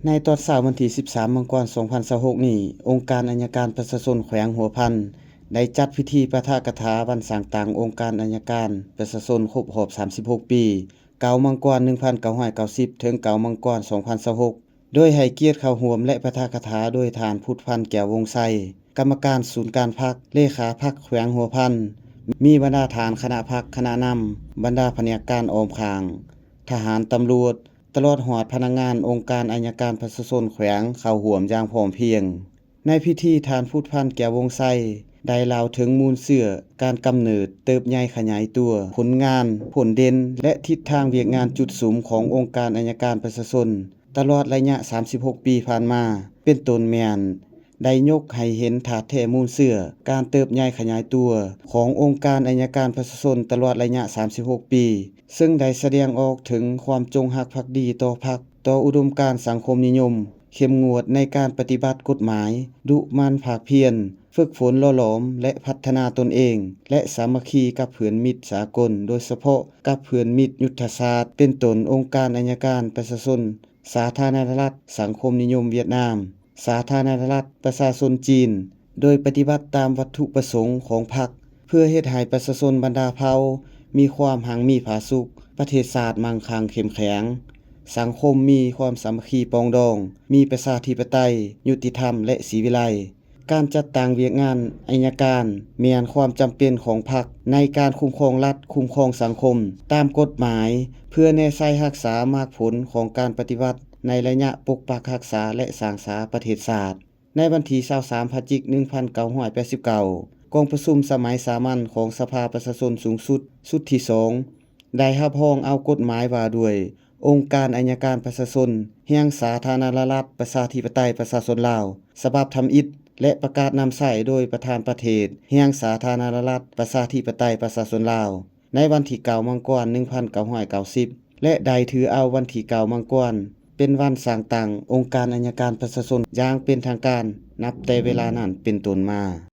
ໃນຕອນເຊົ້າວັນທີສິບສາມ ມັງກອນ ສອງພັນຊາວຫົກນີ້, ອົງການໄອຍະການປະຊາຊົນແຂວງຫົວພັນ ໄດ້ຈັດພິທີປາຖະກະຖາວັນສ້າງຕັ້ງອົງການໄອຍະການປະຊາຊົນຄົບຮອບສາມສິບຫົກປີ, ເກົ້າມັງກອນ ໜຶ່ງພັນເກົ້າຮ້ອຍເກົ້າສິບ ເຖິງ ເກົ້າມັງກອນ ສອງພັນຊາວຫົກ ໂດຍໃຫ້ກຽດເຂົ້າຮ່ວມ ແລະ ປາຖະກະຖາໂດຍທ່ານ ພຸດພັນ ແກ້ວວົງໄຊ, ກຳມະການສູນກາງພັກ, ເລຂາພັກແຂວງຫົວພັນ, ມີບັນດາທ່ານຄະນະພັກ, ຄະນະນຳ, ບັນດາພະແນກການອ້ອມຂ້າງ, ທະຫານ, ຕຳຫຼວດ, ຕະຫຼອດຮອດພະນັກງານອົງການໄອຍະການປະຊາຊົນແຂວງເຂົ້າຮ່ວມຢ່າງພ້ອມພຽງ. ໃນພິທີ, ທ່ານ ພຸດພັນ ແກ້ວວົງໄຊ ໄດ້ເລົ່າເຖິງມູນເຊື້ອ, ການກຳເນີດ, ເຕີບໃຫຍ່ຂະຫຍາຍຕົວ, ຜົນງານ, ຜົນເດັ່ນ ແລະ ທິດທາງວຽກງານຈຸດສຸມຂອງອົງການໄອຍະການປະຊາຊົນ ຕະຫຼອດໄລຍະສາມສິບຫົກປີຜ່ານມາ, ເປັນຕົ້ນແມ່ນ ໄດ້ຍົກໃຫ້ເຫັນທາດແທ້ມູນເຊື້ອການເຕີບໃຫຍ່ຂະຫຍາຍຕົວຂອງອົງການໄອຍະການປະຊາຊົນຕະຫຼອດໄລຍະສາມສິບຫົກປີ, ເຊິ່ງໄດ້ສະແດງອອກເຖິງຄວາມຈົງຮັກພັກດີຕໍ່ພັກ, ຕໍ່ອຸດົມການສັງຄົມນິຍົມ, ເຂັ້ມງວດໃນການປະຕິບັດກົດໝາຍ, ດຸໝັ່ນພາກພຽນ, ຝຶກຝົນຫຼໍ່ຫຼອມ ແລະ ພັດທະນາຕົນເອງ ແລະ ສາມັກຄີກັບເພື່ອນມິດສາກົນ, ໂດຍສະເພາະກັບເພື່ອນມິດຍຸດທະສາດ, ເປັນຕົ້ນ ອົງການໄອຍະການປະຊາຊົນ ສາທາລະນະລັດສັງຄົມນິຍົມຫວຽດນາມ, ສາທາລະນະລັດປະຊາຊົນຈີນ, ໂດຍປະຕິບັດຕາມວັດຖຸປະສົງຂອງພັກ ເພື່ອເຮັດໃຫ້ປະຊາຊົນບັນດາເຜົ່າມີຄວາມຮັ່ງມີຜາສຸກ, ປະເທດຊາດມັ່ງຄັ່ງເຂັ້ມແຂງ, ສັງຄົມມີຄວາມສາມັກຄີປອງດອງ, ມີປະຊາທິປະໄຕ, ຍຸຕິທຳ ແລະ ສີວິໄລ. ການຈັດຕັ້ງວຽກງານໄອຍະການ ແມ່ນຄວາມຈຳເປັນຂອງພັກໃນການຄຸ້ມຄອງລັດ, ຄຸ້ມຄອງສັງຄົມຕາມກົດໝາຍ ເພື່ອແນໃສ່ຮັກສາໝາກຜົນຂອງການປະຕິວັດໃນໄລຍະປົກປັກຮັກສາ ແລະ ສ້າງສາປະເທດຊາດ. ໃນວັນທີຊາວສາມ ພະຈິກ ໜຶ່ງພັນເກົ້າຮ້ອຍແປດສິບເກົ້າ, ກອງປະຊຸມສະໄໝສາມັນຂອງສະພາປະຊາຊົນສູງສຸດ ຊຸດທີສອງ ໄດ້ຮັບຮອງເອົາກົດໝາຍວ່າດ້ວຍອົງການໄອຍະການປະຊາຊົນແຫ່ງສາທາລະນະລັດປະຊາທິປະໄຕປະຊາຊົນລາວ ສະບັບທຳອິດ ແລະ ປະກາດນຳໃຊ້ໂດຍປະທານປະເທດແຫ່ງສາທາລະນະລັດປະຊາທິປະໄຕປະຊາຊົນລາວ ໃນວັນທີເກົ້າ ມັງກອນ ໜຶ່ງພັນເກົ້າຮ້ອຍເກົ້າສິບ ແລະ ໄດ້ຖືເອົາວັນທີເກົ້າ ມັງກອນ ເປັນວັນສ້າງຕັ້ງອົງການໄອຍະການປະຊາຊົນຢ່າງເປັນທາງການ ນັບແຕ່ເວລານັ້ນເປັນຕົ້ນມາ.